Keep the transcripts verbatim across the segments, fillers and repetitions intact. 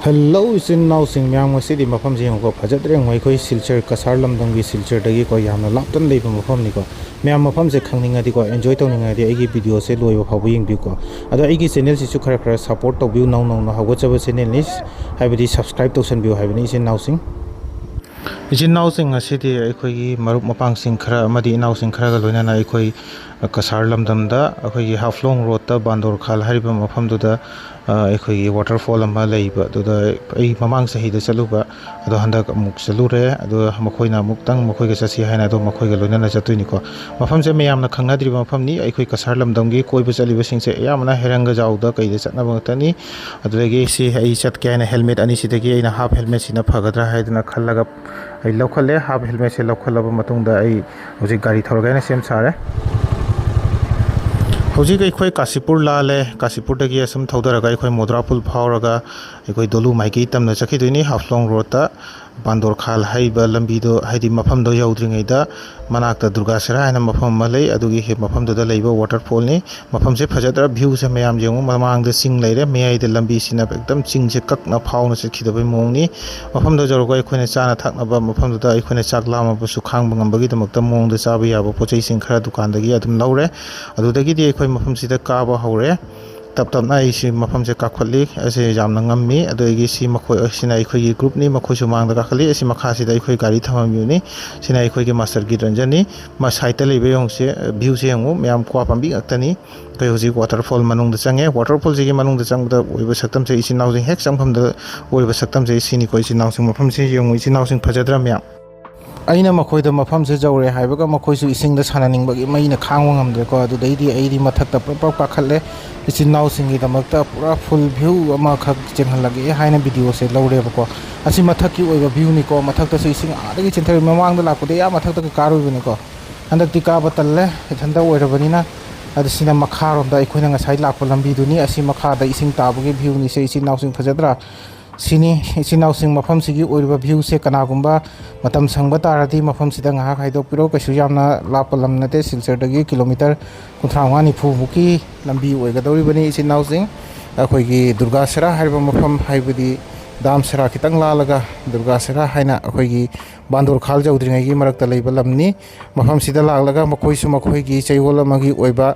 Hello ꯏꯆꯤꯟ ꯏꯅꯥꯎꯁꯤꯡ ꯃꯌꯥꯝ, ꯉꯁꯤꯗꯤ ꯃꯐꯝꯁꯦ ꯌꯦꯡꯉꯨꯀꯣ, ꯐꯖꯗ꯭ꯔꯦ ꯌꯦꯡꯉꯨ꯫ ꯑꯩꯈꯣꯏ ꯁꯤꯜꯆꯔ ꯀꯁꯥꯔ ꯂꯝꯗꯝꯒꯤ ꯁꯤꯜꯆꯔꯗꯒꯤꯀꯣ ꯌꯥꯝꯅ ꯂꯥꯞꯇꯅ ꯂꯩꯕ ꯃꯐꯝꯅꯤꯀꯣ꯫ ꯃꯌꯥꯝ ꯃꯐꯝꯁꯦ ꯈꯪꯅꯤꯡꯉꯗꯤꯀꯣ, ꯑꯦꯟꯖꯣꯏ ꯇꯧꯅꯤꯡꯉꯗꯤ ꯑꯩꯒꯤ ꯚꯤꯗꯤꯑꯣꯁꯦ ꯂꯣꯏꯕ ꯐꯥꯎꯕ ꯌꯦꯡꯕꯤꯌꯨꯀꯣ꯫ ꯑꯗꯣ ꯑꯩꯒꯤ ꯆꯦꯅꯦꯜꯁꯤꯁꯨ ꯈꯔ ꯈꯔ ꯁꯞꯄꯣꯔꯠ ꯇꯧꯕꯤꯌꯨ, ꯅꯧ ꯅꯧꯅ ꯍꯧꯒꯠꯆꯕ ꯆꯦꯅꯦꯜꯅꯤ, ꯍꯥꯏꯕꯗꯤ ꯁꯕꯁꯀ꯭ꯔꯥꯏꯕ ꯇꯧꯁꯟꯕꯤꯌꯨ ꯍꯥꯏꯕꯅꯤ ꯏꯆꯤꯟ ꯏꯅꯥꯎꯁꯤꯡ꯫ ꯏꯆꯤꯟ ꯏꯅꯥꯎꯁꯤꯡ, ꯉꯁꯤꯗꯤ ꯑꯩꯈꯣꯏꯒꯤ ꯃꯔꯨꯞ ꯃꯄꯥꯡꯁꯤꯡ ꯈꯔ ꯑꯃꯗꯤ ꯏꯅꯥꯎꯁꯤꯡ ꯈꯔꯒ ꯂꯣꯏꯅꯅ ꯑꯩꯈꯣꯏ ꯀꯁꯥꯔ ꯂꯝꯗꯝꯗ ꯑꯩꯈꯣꯏꯒꯤ ꯍꯥꯐꯂꯣꯡ ꯔꯣꯗꯇ ꯕꯥꯟꯗꯣꯔ ꯈꯥꯜ ꯍꯥꯏꯔꯤꯕ ꯃꯐꯝꯗꯨꯗ ꯑ, ꯑꯩꯈꯣꯏꯒꯤ ꯋꯥꯇꯔꯐꯣꯜ ꯑꯃ ꯂꯩꯕ ꯑꯗꯨꯗ ꯑꯩ ꯃꯃꯥꯡ ꯆꯍꯤꯗ ꯆꯠꯂꯨꯕ, ꯑꯗꯣ ꯍꯟꯗꯛ ꯑꯃꯨꯛ ꯆꯠꯂꯨꯔꯦ꯫ ꯑꯗꯣ ꯃꯈꯣꯏꯅ ꯑꯃꯨꯛꯇꯪ ꯃꯈꯣꯏꯒ ꯆꯠꯁꯤ ꯍꯥꯏꯅ ꯑꯗꯣ ꯃꯈꯣꯏꯒ ꯂꯣꯏꯅꯅ ꯆꯠꯇꯣꯏꯅꯤꯀꯣ꯫ ꯃꯐꯝꯁꯦ ꯃꯌꯥꯝꯅ ꯈꯪꯅꯗ꯭ꯔꯤꯕ ꯃꯐꯝꯅꯤ, ꯑꯩꯈꯣꯏ ꯀꯁꯥꯔ ꯂꯝꯗꯝꯒꯤ ꯀꯣꯏꯕ ꯆꯠꯂꯤꯕꯁꯤꯡꯁꯦ ꯑꯌꯥꯝꯕꯅ ꯍꯩꯔꯪꯒꯖꯥꯎꯗ ꯀꯩꯗ ꯆꯠꯅꯕ ꯉꯥꯛꯇꯅꯤ꯫ ꯑꯗꯨꯗꯒꯤ ꯁꯤ ꯑꯩ ꯆꯠꯀꯦ ꯍꯥꯏꯅ ꯍꯦꯜꯃꯦꯠ ꯑꯅꯤꯁꯤꯗꯒꯤ ꯑꯩꯅ ꯍꯥꯐ ꯍꯦꯜꯃꯦꯠꯁꯤꯅ ꯐꯒꯗ꯭ꯔꯥ ꯍꯥꯏꯗꯅ ꯈꯜꯂꯒ ꯑꯩ ꯂꯧꯈꯠꯂꯦ꯫ ꯍꯥꯐ ꯍꯦꯜꯃꯦꯠꯁꯦ ꯂꯧꯈꯠꯂꯕ ꯃꯇꯨꯡꯗ ꯑꯩ ꯍꯧꯖꯤꯛ ꯒꯥꯔꯤ ꯊꯧꯔꯒꯦ ꯍꯥꯏꯅ ꯁꯦꯝ ꯁꯥꯔꯦ꯫ ꯍꯧꯖꯤꯛ ꯑꯩꯈꯣꯏ ꯀꯥꯁꯤꯄꯨꯔ ꯂꯥꯜꯂꯦ꯫ ꯀꯥꯁꯤꯄꯨꯔꯗꯒꯤ ꯑꯁꯨꯝ ꯊꯧꯗꯔꯒ ꯑꯩꯈꯣꯏ ꯃꯣꯗ꯭ꯔꯥ ꯄꯨꯜ ꯐꯥꯎꯔꯒ ꯑꯩꯈꯣꯏ ꯗꯣꯂꯨ ꯃꯥꯏꯀꯩ ꯇꯝꯅ ꯆꯠꯈꯤꯗꯣꯏꯅꯤ꯫ ꯍꯥꯐꯂꯣꯡ ꯔꯣꯗꯇ ꯕꯥꯟꯗꯣꯔ ꯈꯥꯜ ꯍꯥꯏꯔꯤꯕ ꯂꯝꯕꯤꯗꯣ, ꯍꯥꯏꯗꯤ ꯃꯐꯝꯗꯣ ꯌꯧꯗ꯭ꯔꯤꯉꯩꯗ ꯃꯅꯥꯛꯇ ꯗꯨꯔꯒꯥ ꯁꯦꯔꯥ ꯍꯥꯏꯅ ꯃꯐꯝ ꯑꯃ ꯂꯩ, ꯑꯗꯨꯒꯤ ꯍꯦꯛ ꯃꯐꯝꯗꯨꯗ ꯂꯩꯕ ꯋꯥꯇꯔꯐꯣꯜꯅꯤ꯫ ꯃꯐꯝꯁꯦ ꯐꯖꯗ꯭ꯔꯥ? ꯚ꯭ꯌꯨꯁꯦ ꯃꯌꯥꯝ ꯌꯦꯡꯉꯨ, ꯃꯃꯥꯡꯗ ꯆꯤꯡ ꯂꯩꯔꯦ, ꯃꯌꯥꯏꯗ ꯂꯝꯕꯤꯁꯤꯅ ꯑꯦꯛꯗꯝ ꯆꯤꯡꯁꯦ ꯀꯛꯅ ꯐꯥꯎꯅ ꯆꯠꯈꯤꯗꯕꯩ ꯃꯑꯣꯡꯅꯤ꯫ ꯃꯐꯝꯗ ꯌꯧꯔꯒ ꯑꯩꯈꯣꯏꯅ ꯆꯥꯅ ꯊꯛꯅꯕ, ꯃꯐꯝꯗꯨꯗ ꯑꯩꯈꯣꯏꯅ ꯆꯥꯛ ꯂꯥꯝꯃꯕꯁꯨ ꯈꯥꯡꯕ ꯉꯝꯕꯒꯤꯗꯃꯛꯇ ꯃꯑꯣꯡꯗ ꯆꯥꯕ ꯌꯥꯕ ꯄꯣꯠ ꯆꯩꯁꯤꯡ ꯈꯔ ꯗꯨꯀꯥꯟꯗꯒꯤ ꯑꯗꯨꯝ ꯂꯧꯔꯦ꯫ ꯑꯗꯨꯗꯒꯤꯗꯤ ꯑꯩꯈꯣꯏ ꯃꯐꯝꯁꯤꯗ ꯀꯥꯕ ꯍꯧꯔꯦ꯫ ꯇꯞ ꯇꯞꯅ ꯑꯩꯁꯤ ꯃꯐꯝꯁꯦ ꯀꯥꯈꯠꯂꯤ꯫ ꯑꯁꯤ ꯌꯥꯝꯅ ꯉꯝꯃꯤ꯫ ꯑꯗꯨꯗꯒꯤ ꯁꯤ ꯃꯈꯣꯏ, ꯁꯤꯅ ꯑꯩꯈꯣꯏꯒꯤ ꯒ꯭ꯔꯨꯞꯅꯤ, ꯃꯈꯣꯏꯁꯨ ꯃꯥꯡꯗ ꯀꯥꯈꯠꯂꯤ꯫ ꯑꯁꯤ ꯃꯈꯥꯁꯤꯗ ꯑꯩꯈꯣꯏ ꯒꯥꯔꯤ ꯊꯝꯃꯝꯃꯤꯕꯅꯤ꯫ ꯁꯤꯅ ꯑꯩꯈꯣꯏꯒꯤ ꯃꯥꯁꯇꯔ ꯒꯤꯠ ꯔꯟꯖꯟꯅꯤ꯫ ꯃ-, ꯁꯥꯏꯠꯇ ꯂꯩꯕ ꯌꯦꯡꯉꯨꯁꯦ, ꯚ꯭ꯌꯨꯁꯦ ꯌꯦꯡꯉꯨ, ꯃꯌꯥꯝ ꯀ꯭ꯋꯥ ꯄꯥꯝꯕꯤ ꯉꯥꯛꯇꯅꯤ꯫ ꯑꯩꯈꯣꯏ ꯍꯧꯖꯤꯛ ꯋꯥꯇꯔꯐꯣꯜ ꯃꯅꯨꯡꯗ ꯆꯪꯉꯦ꯫ ꯋꯥꯇꯔꯐꯣꯜꯁꯤꯒꯤ ꯃꯅꯨꯡꯗ ꯆꯪꯕꯗ ꯑꯣꯏꯕ ꯁꯛꯇꯝꯁꯦ, ꯏꯆꯤꯟ ꯏꯅꯥꯎꯁꯤꯡ ꯍꯦꯛ ꯆꯪꯐꯝꯗ ꯑꯣꯏꯕ ꯁꯛꯇꯝꯁꯦ ꯁꯤꯅꯤꯀꯣ, ꯏꯆꯤꯟ ꯏꯅꯥꯎꯁꯤꯡ꯫ ꯃꯐꯝꯁꯤ ꯌꯦꯡꯉꯨ, ꯏꯆꯤꯟ ꯏꯅꯥꯎꯁꯤꯡ, ꯐꯖꯗ꯭ꯔꯥ ꯃꯌꯥꯝ? ꯑꯩꯅ ꯃꯈꯣꯏꯗ ꯃꯐꯝꯁꯦ ꯌꯧꯔꯦ ꯍꯥꯏꯕꯒ ꯃꯈꯣꯏꯁꯨ ꯏꯁꯤꯡꯗ ꯁꯥꯟꯅꯅꯤꯡꯕꯒꯤ ꯃꯩꯅ ꯈꯥꯡꯕ ꯉꯝꯗ꯭ꯔꯦꯀꯣ꯫ ꯑꯗꯨꯗꯩꯗꯤ ꯑꯩꯗꯤ ꯃꯊꯛꯇ ꯄ꯭ꯔꯞ ꯄ꯭ꯔꯞ ꯀꯥꯈꯠꯂꯦ꯫ ꯏꯆꯤꯟ ꯏꯅꯥꯎꯁꯤꯡꯒꯤꯗꯃꯛꯇ ꯄꯨꯔꯥ ꯐꯨꯜ ꯚ꯭ꯌꯨ ꯑꯃꯈꯛ ꯆꯦꯟꯍꯜꯂꯒꯦ ꯍꯥꯏꯅ ꯚꯤꯗꯤꯑꯣꯁꯦ ꯂꯧꯔꯦꯕꯀꯣ꯫ ꯑꯁꯤ ꯃꯊꯛꯀꯤ ꯑꯣꯏꯕ ꯚ꯭ꯌꯨꯅꯤꯀꯣ꯫ ꯃꯊꯛꯇꯁꯨ ꯏꯁꯤꯡ ꯑꯥꯗꯒꯤ ꯆꯦꯟꯊꯔꯛꯏ꯫ ꯃꯃꯥꯡꯗ ꯂꯥꯛꯄꯗꯤ ꯑꯥ ꯃꯊꯛꯇꯒ ꯀꯥꯔꯨꯕꯅꯤꯀꯣ꯫ ꯍꯟꯗꯛꯇꯤ ꯀꯥꯕ ꯇꯜꯂꯦ, ꯏꯊꯟꯇ ꯑꯣꯏꯔꯕꯅꯤꯅ꯫ ꯑꯗꯨ ꯁꯤꯅ ꯃꯈꯥꯔꯣꯝꯗ ꯑꯩꯈꯣꯏꯅ ꯉꯁꯥꯏ ꯂꯥꯛꯄ ꯂꯝꯕꯤꯗꯨꯅꯤ꯫ ꯑꯁꯤ ꯃꯈꯥꯗ ꯏꯁꯤꯡ ꯇꯥꯕꯒꯤ ꯚ꯭ꯌꯨꯅꯤꯁꯦ꯫ ꯏꯆꯤꯟ ꯏꯅꯥꯎꯁꯤꯡ, ꯐꯖꯗ꯭ꯔꯥ? ꯁꯤꯅꯤ ꯏꯆꯤꯟ ꯏꯅꯥꯎꯁꯤꯡ, ꯃꯐꯝꯁꯤꯒꯤ ꯑꯣꯏꯔꯤꯕ ꯚ꯭ꯌꯨꯁꯦ꯫ ꯀꯅꯥꯒꯨꯝꯕ ꯃꯇꯝ ꯁꯪꯕ ꯇꯥꯔꯗꯤ ꯃꯐꯝꯁꯤꯗ ꯉꯥꯏꯍꯥꯛ ꯍꯥꯏꯗꯣꯛꯄꯤꯔꯣ꯫ ꯀꯩꯁꯨ ꯌꯥꯝꯅ ꯂꯥꯞꯄ ꯂꯝ ꯅꯠꯇꯦ, ꯁꯤꯜꯆꯔꯗꯒꯤ ꯀꯤꯂꯣꯃꯤꯇꯔ ꯀꯨꯟꯊ꯭ꯔꯥ ꯃꯉꯥ ꯅꯤꯐꯨꯃꯨꯛꯀꯤ ꯂꯝꯕꯤ ꯑꯣꯏꯒꯗꯧꯔꯤꯕꯅꯤ ꯏꯆꯤꯟ ꯏꯅꯥꯎꯁꯤꯡ꯫ ꯑꯩꯈꯣꯏꯒꯤ ꯗꯨꯔꯒꯥ ꯁꯦꯔꯥ ꯍꯥꯏꯔꯤꯕ ꯃꯐꯝ, ꯍꯥꯏꯕꯗꯤ ꯗꯥꯝ ꯁꯦꯔꯥ ꯈꯤꯇꯪ ꯂꯥꯜꯂꯒ ꯗꯨꯔꯒꯥ ꯁꯦꯔꯥ ꯍꯥꯏꯅ ꯑꯩꯈꯣꯏꯒꯤ ꯕꯥꯟꯗꯣꯔ ꯈꯥꯜ ꯌꯧꯗ꯭ꯔꯤꯉꯩꯒꯤ ꯃꯔꯛꯇ ꯂꯩꯕ ꯂꯝꯅꯤ꯫ ꯃꯐꯝꯁꯤꯗ ꯂꯥꯛꯂꯒ ꯃꯈꯣꯏꯁꯨ ꯃꯈꯣꯏꯒꯤ ꯆꯌꯣꯜ ꯑꯃꯒꯤ ꯑꯣꯏꯕ,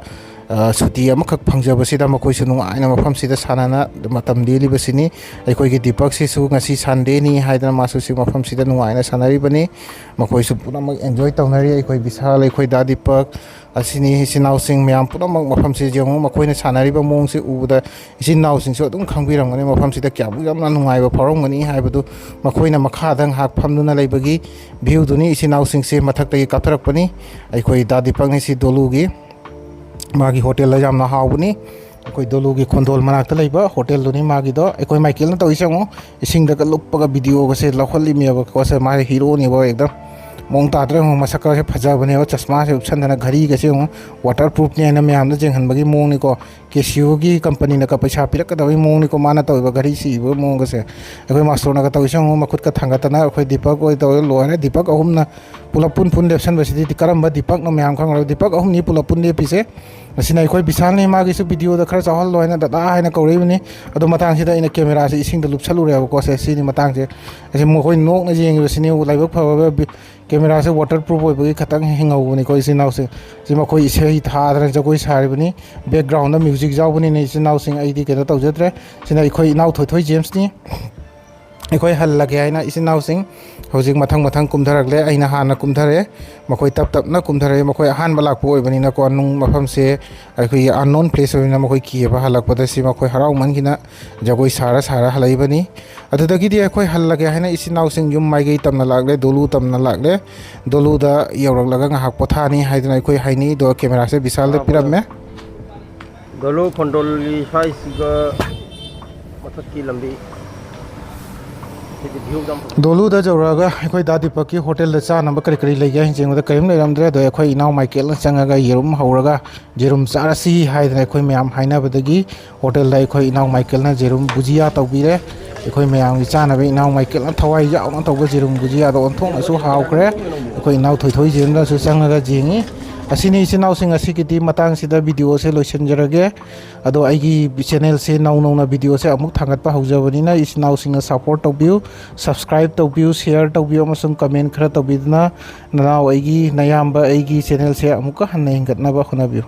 ꯑ, ꯁꯨꯇꯤ ꯑꯃꯈꯛ ꯐꯪꯖꯕꯁꯤꯗ ꯃꯈꯣꯏꯁꯨ ꯅꯨꯡꯉꯥꯏꯅ ꯃꯐꯝꯁꯤꯗ ꯁꯥꯟꯅꯅ ꯃꯇꯝ ꯂꯦꯜꯂꯤꯕꯁꯤꯅꯤ꯫ ꯑꯩꯈꯣꯏꯒꯤ ꯗꯤꯄꯛꯁꯤꯁꯨ ꯉꯁꯤ ꯁꯟꯗꯦꯅꯤ ꯍꯥꯏꯗꯅ ꯃꯥꯁꯨ ꯁꯤ ꯃꯐꯝꯁꯤꯗ ꯅꯨꯡꯉꯥꯏꯅ ꯁꯥꯟꯅꯔꯤꯕꯅꯤ꯫ ꯃꯈꯣꯏꯁꯨ ꯄꯨꯝꯅꯃꯛ ꯑꯦꯟꯖꯣꯏ ꯇꯧꯅꯔꯤ꯫ ꯑꯩꯈꯣꯏ ꯕꯤꯁꯥꯜ, ꯑꯩꯈꯣꯏ ꯗꯥ ꯗꯤꯄꯛ, ꯑꯁꯤꯅꯤ ꯏꯆꯤꯟ ꯏꯅꯥꯎꯁꯤꯡ ꯃꯌꯥꯝ ꯄꯨꯝꯅꯃꯛ ꯃꯐꯝꯁꯤꯗ ꯌꯦꯡꯉꯨ꯫ ꯃꯈꯣꯏꯅ ꯁꯥꯟꯅꯔꯤꯕ ꯃꯑꯣꯡꯁꯤ ꯎꯕꯗ ꯏꯆꯤꯟ ꯏꯅꯥꯎꯁꯤꯡꯁꯨ ꯑꯗꯨꯝ ꯈꯪꯕꯤꯔꯝꯒꯅꯤ꯫ ꯃꯐꯝꯁꯤꯗ ꯀꯌꯥꯃꯨꯛ ꯌꯥꯝꯅ ꯅꯨꯡꯉꯥꯏꯕ ꯐꯥꯎꯔꯝꯒꯅꯤ ꯍꯥꯏꯕꯗꯨ ꯃꯈꯣꯏꯅ ꯃꯈꯥꯗ ꯉꯥꯏꯍꯥꯛ ꯐꯝꯗꯨꯅ ꯂꯩꯕꯒꯤ ꯚ꯭ꯌꯨꯗꯨꯅꯤ꯫ ꯏꯆꯤꯟ ꯏꯅꯥꯎꯁꯤꯡꯁꯦ ꯃꯊꯛꯇꯒꯤ ꯀꯥꯞꯊꯔꯛꯄꯅꯤ꯫ ꯑꯩꯈꯣꯏ ꯗꯥ ꯗꯤꯄꯛꯅꯤ ꯁꯤ ꯗꯣꯂꯨꯒꯤ꯫ ꯃꯥꯒꯤ ꯍꯣꯇꯦꯜꯗ ꯌꯥꯝꯅ ꯍꯥꯎꯕꯅꯤ꯫ ꯑꯩꯈꯣꯏ ꯗꯣꯂꯨꯒꯤ ꯈꯣꯟꯗꯣꯜ ꯃꯅꯥꯛꯇ ꯂꯩꯕ ꯍꯣꯇꯦꯜꯗꯨꯅꯤ ꯃꯥꯒꯤꯗꯣ꯫ ꯑꯩꯈꯣꯏ ꯃꯥꯏꯀꯦꯜꯅ ꯇꯧꯔꯤꯁꯦ ꯌꯦꯡꯉꯣ, ꯏꯁꯤꯡꯗꯒ ꯂꯨꯞꯄꯒ ꯚꯤꯗꯤꯑꯣꯒꯁꯦ ꯂꯧꯈꯠꯂꯤꯃꯦꯕꯀꯣ꯫ ꯁꯦ ꯃꯥꯁꯦ ꯍꯤꯔꯣꯅꯦꯕ ꯑꯦꯛꯗꯝ꯫ ꯃꯑꯣꯡ ꯇꯥꯗ꯭ꯔꯦ ꯌꯦꯡꯉꯣ, ꯃꯁꯛꯀꯁꯦ ꯐꯖꯕꯅꯦꯕ꯫ ꯆꯁꯃꯥꯁꯦ ꯎꯞꯁꯟꯗꯅ ꯘꯔꯤꯒꯁꯦ ꯌꯦꯡꯉꯣ, ꯋꯥꯇꯔ ꯄ꯭ꯔꯨꯐꯅꯦ ꯍꯥꯏꯅ ꯃꯌꯥꯝꯗ ꯌꯦꯡꯍꯟꯕꯒꯤ ꯃꯑꯣꯡꯅꯤꯀꯣ꯫ ꯀꯦꯁꯤꯑꯣꯒꯤ ꯀꯝꯄꯅꯤꯅꯒ ꯄꯩꯁꯥ ꯄꯤꯔꯛꯀꯗꯕꯒꯤ ꯃꯑꯣꯡꯅꯤꯀꯣ ꯃꯥꯅ ꯇꯧꯔꯤꯕ ꯘꯔꯤ ꯁꯤꯕ ꯃꯑꯣꯡꯒꯁꯦ꯫ ꯑꯩꯈꯣꯏ ꯃꯥꯁꯇꯔꯅꯒ ꯇꯧꯔꯤꯁꯦ ꯌꯦꯡꯉꯣ, ꯃꯈꯨꯠꯀ ꯊꯥꯡꯒꯠꯇꯅ ꯑꯩꯈꯣꯏ ꯗꯤꯄꯛ ꯑꯣꯏ ꯇꯧꯔꯦ, ꯂꯣꯏꯔꯦ꯫ ꯗꯤꯄꯛ ꯑꯍꯨꯝꯅ ꯄꯨꯂꯞ ꯄꯨꯟ ꯄꯨꯟ ꯂꯦꯞꯁꯟꯕꯁꯤꯗꯤ ꯀꯔꯝꯕ ꯗꯤꯄꯛꯅꯣ ꯃꯌꯥꯝ ꯈꯪꯉꯔꯣꯏ꯫ ꯗꯤꯄꯛ ꯑꯍꯨꯝꯅꯤ ꯄꯨꯂꯞ ꯄꯨꯟ ꯂꯦꯞꯄꯤꯁꯦ꯫ ꯑꯁꯤꯅ ꯑꯩꯈꯣꯏ ꯕꯤꯁꯥꯜꯅꯤ, ꯃꯥꯒꯤꯁꯨ ꯚꯤꯗꯤꯑꯣꯗ ꯈꯔ ꯆꯥꯎꯍꯜꯂꯣ ꯍꯥꯏꯅ ꯗꯗꯥ ꯍꯥꯏꯅ ꯀꯧꯔꯛꯏꯕꯅꯤ꯫ ꯑꯗꯣ ꯃꯇꯥꯡꯁꯤꯗ ꯑꯩꯅ ꯀꯦꯃꯦꯔꯥꯁꯦ ꯏꯁꯤꯡꯗ ꯂꯨꯞꯁꯜꯂꯨꯔꯦꯕꯀꯣ꯫ ꯁꯦ ꯁꯤꯅꯤ ꯃꯇꯥꯡꯁꯦ꯫ ꯑꯁꯤ ꯃꯈꯣꯏ ꯅꯣꯛꯅ ꯌꯦꯡꯉꯤꯕꯁꯤꯅꯤ ꯂꯥꯏꯕꯛ ꯐꯕ ꯕꯤ-, ꯀꯦꯃꯦꯔꯥꯁꯦ ꯋꯥꯇꯔ ꯄ꯭ꯔꯨꯐ ꯑꯣꯏꯕꯒꯤ ꯈꯇꯪ ꯍꯤꯡꯍꯧꯕꯅꯤꯀꯣ ꯏꯆꯤꯟ ꯏꯅꯥꯎꯁꯦ꯫ ꯁꯤ ꯃꯈꯣꯏ ꯏꯁꯩ ꯊꯥꯗꯅ ꯖꯒꯣꯏ ꯁꯥꯔꯤꯕꯅꯤ꯫ ꯕꯦꯛꯒ꯭ꯔꯥꯎꯟꯗ ꯃ꯭ꯌꯨꯖꯤꯛ ꯌꯥꯎꯕꯅꯤꯅ ꯏꯆꯤꯟ ꯏꯅꯥꯎꯁꯤꯡ ꯑꯩꯗꯤ ꯀꯩꯅꯣ ꯇꯧꯖꯗ꯭ꯔꯦ꯫ ꯁꯤꯅ ꯑꯩꯈꯣꯏ ꯏꯅꯥꯎ ꯊꯣꯏꯊꯣꯏ ꯖꯦꯝꯁꯅꯤ꯫ ꯑꯩꯈꯣꯏ ꯍꯜꯂꯒꯦ ꯍꯥꯏꯅ ꯏꯆꯤꯟ ꯏꯅꯥꯎꯁꯤꯡ ꯍꯧꯖꯤꯛ ꯃꯊꯪ ꯃꯊꯪ ꯀꯨꯝꯊꯔꯛꯂꯦ꯫ ꯑꯩꯅ ꯍꯥꯟꯅ ꯀꯨꯝꯊꯔꯦ, ꯃꯈꯣꯏ ꯇꯞ ꯇꯞꯅ ꯀꯨꯝꯊꯔꯛꯑꯦ꯫ ꯃꯈꯣꯏ ꯑꯍꯥꯟꯕ ꯂꯥꯛꯄ ꯑꯣꯏꯕꯅꯤꯅꯀꯣ, ꯅꯨꯡ ꯃꯐꯝꯁꯦ ꯑꯩꯈꯣꯏꯒꯤ ꯑꯟꯅꯣꯟ ꯄ꯭ꯂꯦꯁ ꯑꯣꯏꯕꯅꯤꯅ ꯃꯈꯣꯏ ꯀꯤꯑꯕ꯫ ꯍꯜꯂꯛꯄꯗ ꯁꯤ ꯃꯈꯣꯏ ꯍꯔꯥꯎꯃꯟꯈꯤꯅ ꯖꯒꯣꯏ ꯁꯥꯔ ꯁꯥꯔ ꯍꯜꯂꯛꯏꯕꯅꯤ꯫ ꯑꯗꯨꯗꯒꯤꯗꯤ ꯑꯩꯈꯣꯏ ꯍꯜꯂꯒꯦ ꯍꯥꯏꯅ ꯏꯆꯤꯟ ꯏꯅꯥꯎꯁꯤꯡ ꯌꯨꯝ ꯃꯥꯏꯀꯩ ꯇꯝꯅ ꯂꯥꯛꯂꯦ, ꯗꯣꯂꯨ ꯇꯝꯅ ꯂꯥꯛꯂꯦ꯫ ꯗꯣꯂꯨꯗ ꯌꯧꯔꯛꯂꯒ ꯉꯥꯏꯍꯥꯛ ꯄꯣꯊꯥꯅꯤ ꯍꯥꯏꯗꯅ ꯑꯩꯈꯣꯏ ꯍꯥꯏꯅꯩ꯫ ꯑꯗꯣ ꯀꯦꯃꯦꯔꯥꯁꯦ ꯕꯤꯁꯥꯜꯗ ꯄꯤꯔꯝꯃꯦ꯫ ꯗꯣꯂꯨ ꯈꯣꯟꯗꯣꯜꯒꯤ ꯁ꯭ꯋꯥꯏꯁꯤꯒ ꯃꯊꯛꯀꯤ ꯂꯝꯕꯤ ꯁꯤꯗꯤ ꯚ꯭ꯌꯨ ꯌꯥꯝ ꯐꯖꯩ꯫ ꯗꯣꯂꯨꯗ ꯌꯧꯔꯛꯑꯒ ꯑꯩꯈꯣꯏ ꯗꯥ ꯗꯤꯄꯛꯀꯤ ꯍꯣꯇꯦꯜꯗ ꯆꯥꯅꯕ ꯀꯔꯤ ꯀꯔꯤ ꯂꯩꯒꯦ ꯍꯥꯏꯅ ꯌꯦꯡꯕꯗ ꯀꯔꯤꯝ ꯂꯩꯔꯝꯗ꯭ꯔꯦ꯫ ꯑꯗꯣ ꯑꯩꯈꯣꯏ ꯏꯅꯥꯎ ꯃꯥꯏꯀꯦꯜꯅ ꯆꯪꯉꯒ ꯌꯦꯔꯨꯝ ꯍꯧꯔꯒ ꯌꯦꯔꯨꯝ ꯆꯥꯔꯁꯤ ꯍꯥꯏꯗꯅ ꯑꯩꯈꯣꯏ ꯃꯌꯥꯝ ꯍꯥꯏꯅꯕꯗꯒꯤ ꯍꯣꯇꯦꯜꯗ ꯑꯩꯈꯣꯏ ꯏꯅꯥꯎ ꯃꯥꯏꯀꯦꯜꯅ ꯌꯦꯔꯨꯝ ꯕꯨꯖꯤꯌꯥ ꯇꯧꯕꯤꯔꯦ꯫ ꯑꯩꯈꯣꯏ ꯃꯌꯥꯝꯒꯤ ꯆꯥꯅꯕ ꯏꯅꯥꯎ ꯃꯥꯏꯀꯦꯜꯅ ꯊꯋꯥꯏ ꯌꯥꯎꯅ ꯇꯧꯕ ꯌꯦꯔꯨꯝ ꯕꯨꯖꯤꯌꯥꯗꯣ ꯑꯣꯟꯊꯣꯛꯅꯁꯨ ꯍꯥꯎꯈ꯭ꯔꯦ꯫ ꯑꯩꯈꯣꯏ ꯏꯅꯥꯎ ꯊꯣꯏꯊꯣꯏ ꯌꯦꯔꯨꯝꯗꯁꯨ ꯆꯪꯉꯒ ꯌꯦꯡꯉꯤ꯫ ꯑꯁꯤꯅꯤ ꯏꯆꯤꯟ ꯏꯅꯥꯎꯁꯤꯡ, ꯑꯁꯤꯒꯤꯗꯤ ꯃꯇꯥꯡꯁꯤꯗ ꯚꯤꯗꯤꯑꯣꯁꯦ ꯂꯣꯏꯁꯤꯟꯖꯔꯒꯦ꯫ ꯑꯗꯣ ꯑꯩꯒꯤ ꯆꯦꯅꯦꯜꯁꯦ ꯅꯧ ꯅꯧꯅ ꯚꯤꯗꯤꯑꯣꯁꯦ ꯑꯃꯨꯛ ꯊꯥꯡꯒꯠꯄ ꯍꯧꯖꯕꯅꯤꯅ ꯏꯆꯤꯟ ꯏꯅꯥꯎꯁꯤꯡꯅ ꯁꯞꯄꯣꯔꯠ ꯇꯧꯕꯤꯌꯨ, ꯁꯕꯁꯀ꯭ꯔꯥꯏꯕ ꯇꯧꯕꯤꯌꯨ, ꯁꯤꯌꯔ ꯇꯧꯕꯤꯌꯨ ꯑꯃꯁꯨꯡ ꯀꯃꯦꯟ ꯈꯔ ꯇꯧꯕꯤꯗꯨꯅ ꯅꯅꯥꯎ ꯑꯩꯒꯤ, ꯅꯌꯥꯝꯕ ꯑꯩꯒꯤ ꯆꯦꯅꯦꯜꯁꯦ ꯑꯃꯨꯛꯀ ꯍꯟꯅ ꯍꯦꯟꯒꯠꯅꯕ ꯍꯣꯠꯅꯕꯤꯌꯨ꯫